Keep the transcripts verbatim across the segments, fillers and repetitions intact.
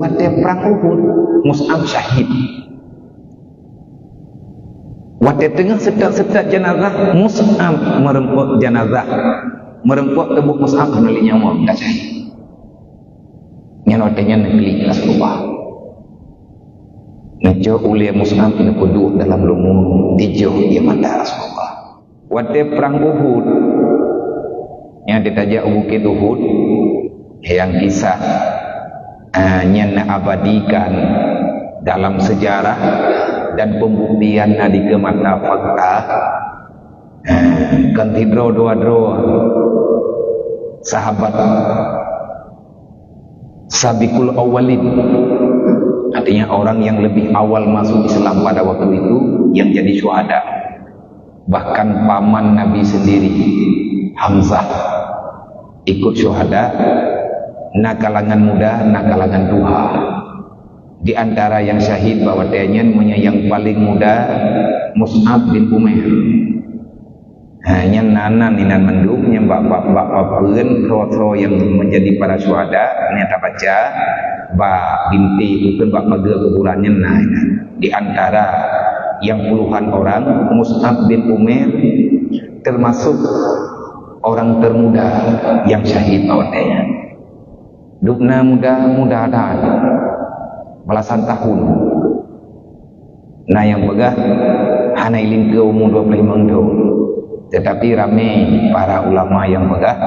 Watée prang Uhud, Mus'ab syahid. Watée teungoh seutôt-seutôt jeunazah, Mus'ab meureumpok jeunazah, meureumpok tuboh Mus'ab hana lé nyawöng, ka syahid. Nyan watée nyan neuklik Rasulullah. Neucok ulée Mus'ab neupeuduek dalam lumu, tijoh ie mata Rasulullah. Watée prang Uhud, nyang teutajak u bukét Uhud, nyang kisah, ah, nyan neuabadikan dalam sejarah dan pembuktian na dikeue mata fakta. Ah, kan sidroe dua droe sahabat Sabiqul awwalin, artinya orang yang lebih awal masuk Islam pada waktu itu, yang jadi syuhada. Bahkan paman Nabi sendiri, Hamzah, ikut syuhada, na kalangan muda, na kalangan tuha. Di antara yang syahid bak watée nyan, meunyoe nyang paling muda, Mus'ab bin Umair. Ha, nyan na nan inan mandum, nyan bak, bak, bak papeuen soe-soe nyang menjadi para syuhada, nyang tabaca bak bintéh, bukan bak pageue kuburan, nyan na inan. Di antara yang puluhan orang, Mus'ab bin Umair termasuk orang termuda yang syahid bak watée nyan. Dubna muda, muda that, belasan tahun. Na nyang peugah hana ilingkeue umu dua puluh limong thon. Tetapi ramé para ulama nyang peugah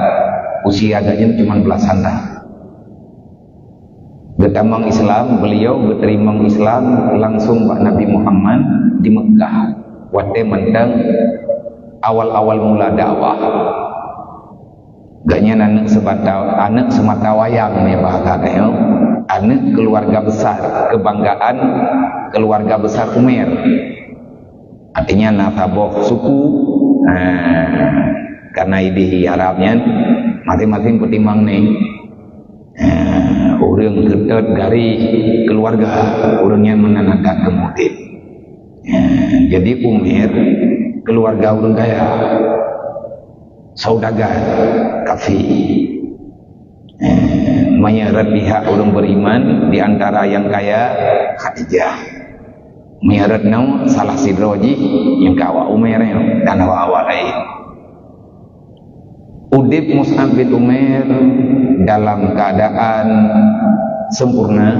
usia geuh nyan cuma belasan tahun. Geutamong Islam, beliau geuteurimong Islam langsung bak Nabi Muhammad di Mekah, watée mantong awal-awal mula dakwah. Geuhnyan aneuëk seumata, aneuëk seumata wayang, nyoe bahasa tanyoe, aneuëk keluarga besar, kebanggaan keluarga besar Umair. Artinya na saboh suku, ha, karena idéh Arab nyan, masing-masing peutimang ni. Ha, ureuëng seutôt garéh keluarga, ureuëng nyan meunan akan keumudian. Ha, jadi Umair keluarga ureuëng kaya. Saudagar, kafé. Eh, meunyoe rot pihak ureuëng beriman, di antara nyang kaya, Khadijah. Meunyoe rot nyoe, salah sidroe jih nyang ka awak Umair nyoe dan awak-awak laén. Udeb Mus'ab bin Umair dalam keadaan sempurna.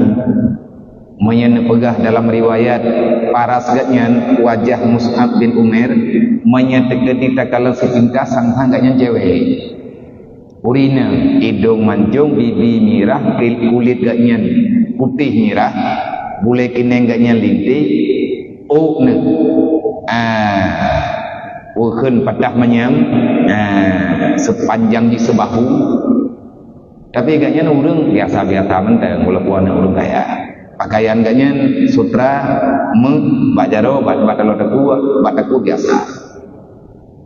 Meunyoe neupeugah dalam riwayat, paras geuhnyan, wajah Mus'ab bin Umair, meunyoe teukeudi takalon sipintas sang-sang geuhnyan cewek. Ureuëng inong, idong mancong, bibi mirah, kul-, kulét geuhnyan putéh mirah, bulée keuneng geuhnyan linté, ôk neuh, ah, ukheun patah manyam, ah, seupanjang jih seubahu. Tapi geuhnyan ureuëng biasa-biasa mantong, walaupun aneuëk ureuëng kaya. Pakaian geuhnyan sutra, méuh, bak jaroe, bak, bak taloe takue, bak takue biasa.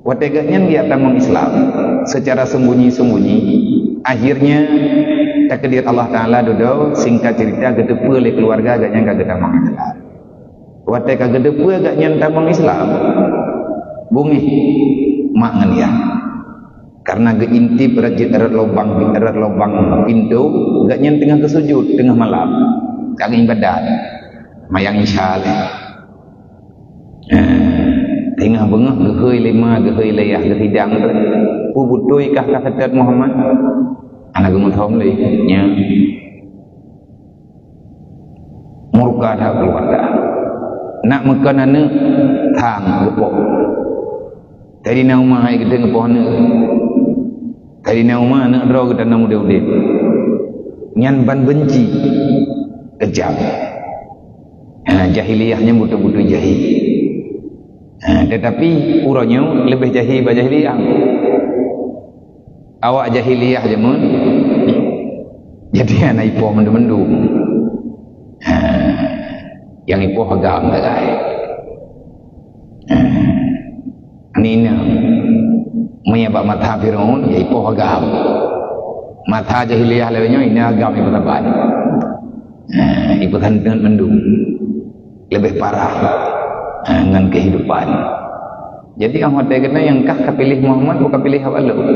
Watée geuhnyan geujak tamong Islam secara sembunyi-sembunyi, akhirnya takdir Allah Taala dudoe, singkat cerita, geuteupeue lé keuluwarga geuhnyan ka geutamong Islam. Watée ka geuteupeue geuhnyan tamong Islam, beungéh mak ngon yah. Karena geuintip rot, rot lubang, rot lubang pintoe, geuhnyan teungoh geusujut teungoh malam, ka geuibadat, mayang Isya lé. Eh, teungoh beungoh geuhôi lé ma, geuhôi lé yah, geusidang tu. Peue beutôi kah ka seutôt Muhammad? Hana geumeuthom lé. Nya. Murka that keuluwarga. Nak meukon aneuëk, thang geupoh. Tadi na uma hai geutanyoe geupoh aneuëk. Tadi na uma aneuëk droe geutanyoe udeb-udeb. Nyan ban beunci, keujam. Ha, jahiliyah nyan beutôi-beutôi jahil. Ha, tetapi uroe nyoe leubeh jahil bak jahiliyah. Awak jahiliyah jameun, jadi hana ipoh mandum-mandum. Ha, nyang ipoh agam sagai. Ha, nina, meunyo bak mata Firaun, ya ipoh agam. Mata jahiliyah lagée nyoe, ina agam ipeusaban. Ha, ipeusanteut mandum. Leubeh parah, ha, ngon keuhidupan. Jadi, 'oh watée keunan nyang kah ka piléh Muhammad, bukan piléh awak lôn.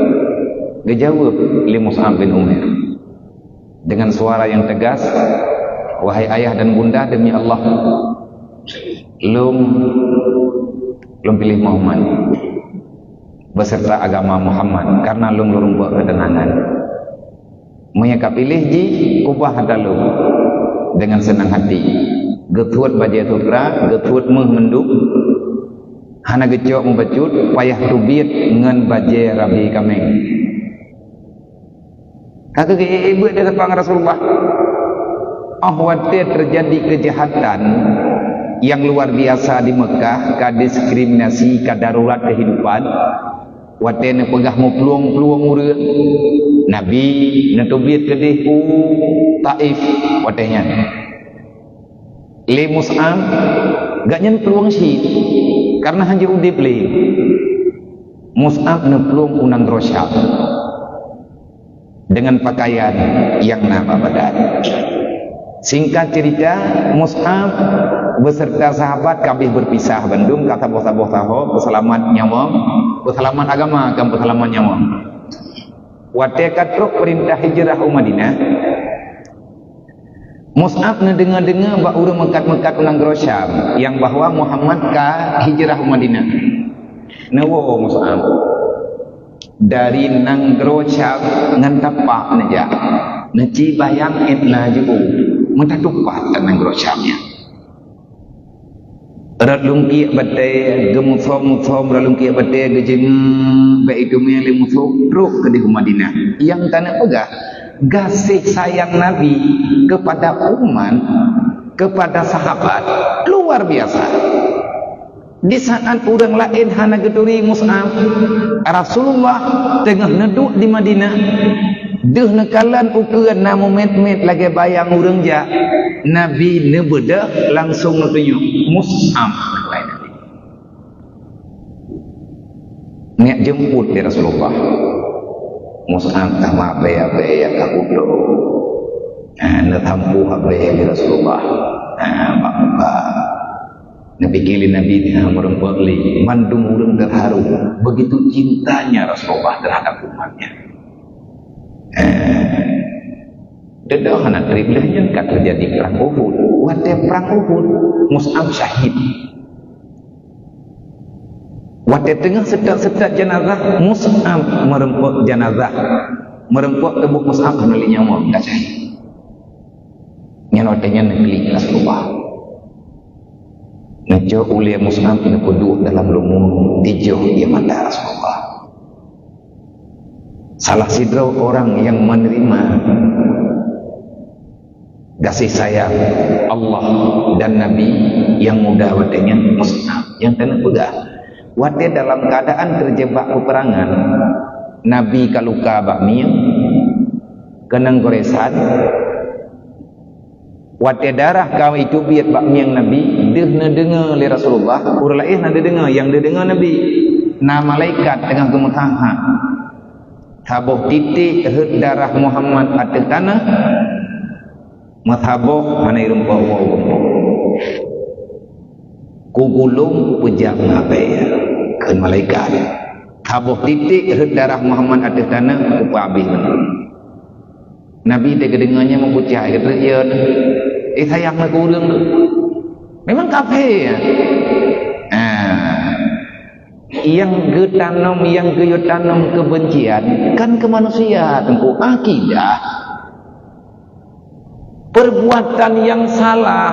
Geujaweueb lé Mus'ab bin Umair dengan suara yang tegas, Wahai ayah dan bunda, demi Allah, lôn, lôn piléh Muhammad beserta agama Muhammad karena lôn lôn rumpok keuteunangan. Meunyoe ka piléh jih, ubah ata lôn dengan seunang hati. Geutuet bajée sutra, geutuet méuh mandum, hana geucok meubacut, payah teubiet ngon bajée rabi kaméng. Ka geugeuék-ék beuet di depan Rasulullah. Óh watée teujadi keujahatan nyang luar biasa di Meukah, ka diskriminasi, ka darurat keuhidupan, watée neupeugah meuplueng-plueng ureuëng, Nabi neuteubiet keudeh u Taif watée nyan. Lé Mus'ab, gobnyan plueng cit, kareuna hana udeb lé. Mus'ab neuplueng u nanggroe Syam dengan pakaian nyang na bak badan. Singkat cerita, Mus'ab beserta sahabat ka abéh berpisah bandum, ka saboh-saboh saho, peuseulamat nyawa, peuseulamat agama, kon peuseulamat nyawa. Watée ka trok peurintah hijrah u Madinah, Mus'ab neudeungoe-deungoe bak ureuëng meukat-meukat u nanggroe Syam nyang bahwa Muhammad ka hijrah u Madinah. Neuwoe Mus'ab dari nanggroe Syam ngon tapak neujak. Neuci bayang ék na jiôh, meutateupat lam nanggroe Syam nyan. Rot lungkiek batée, geumusom-musom rot lungkiek batée, geujeungeuk bak iéleumé lé musoh, trok keudeh u Madinah. Nyang taneuk peugah, gaséh sayang Nabi keupada umat, keupada sahabat, luar biasa. Di saat ureuëng laén hana geuturi Mus'ab, Rasulullah teungoh neuduek di Madinah, deuh neukalon ukeue na mumet-met lagée bayang ureuëng jak, Nabi neubeudôh langsong neutunyok Mus'ab. Neujak jeumput lé Rasulullah. Mus'ab ka mabée-abée nyang ka putôh. Ah, neutampu abée lé Rasulullah. Ah, bak muka. Neupike lé Nabi, ha, meureumpok lé, mandum ureuëng teuharu. Begitu cintanya Rasulullah terhadap umatnya. Eh, teudoh hana treb lheueh nyan ka teujadi perang Uhud. Watée perang Uhud, Mus'ab syahid. Watée teungoh seutôt-seutôt jenazah, Mus'ab meureumpok jenazah. Meureumpok tuboh Mus'ab hana lé nyawa, ka syahid. Nyan watée nyan neuklik Rasulullah. Neucok ulée Mus'ab neupeuduek dalam leumo, tijoh ié mata Rasulullah. Salah sidroe ureuëng nyang meuneurimong gaséh sayang Allah dan Nabi nyang muda watée nyan Mus'ab. Nyang taneuk peugah, watée dalam keuadaan teujeubak peuperangan, Nabi ka luka bak mieng, keunong goresan, watée darah ka jiteubiet bak mieng Nabi, deuh neudeungoe lé Rasulullah, ureuëng laén hana deungoe, nyang deungoe Nabi. Na malaikat teungoh geumeuhak-hak. Saboh titek rhot darah Muhammad ateueh tanoh, meusaboh hana ireumpok woe. Kugulong peujak ngabée, kheun malaikat. Saboh titek rhot darah Muhammad ateueh tanoh, kupeuabéh meunan. Nabi teuka geudeungoe nyan meupucah, geutreuk, "Ya, eh, sayang na keu ureuëng tu." Memang kafé, ya. Ah. Nyang geutanom, nyang geuyue tanom keubencian kan keu manusia, Teungku. Akidah. Perbuatan nyang salah.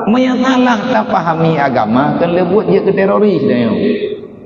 Meunyo salah tapahami agama, kan leubuet jeuet keu teroris, dah nyoe.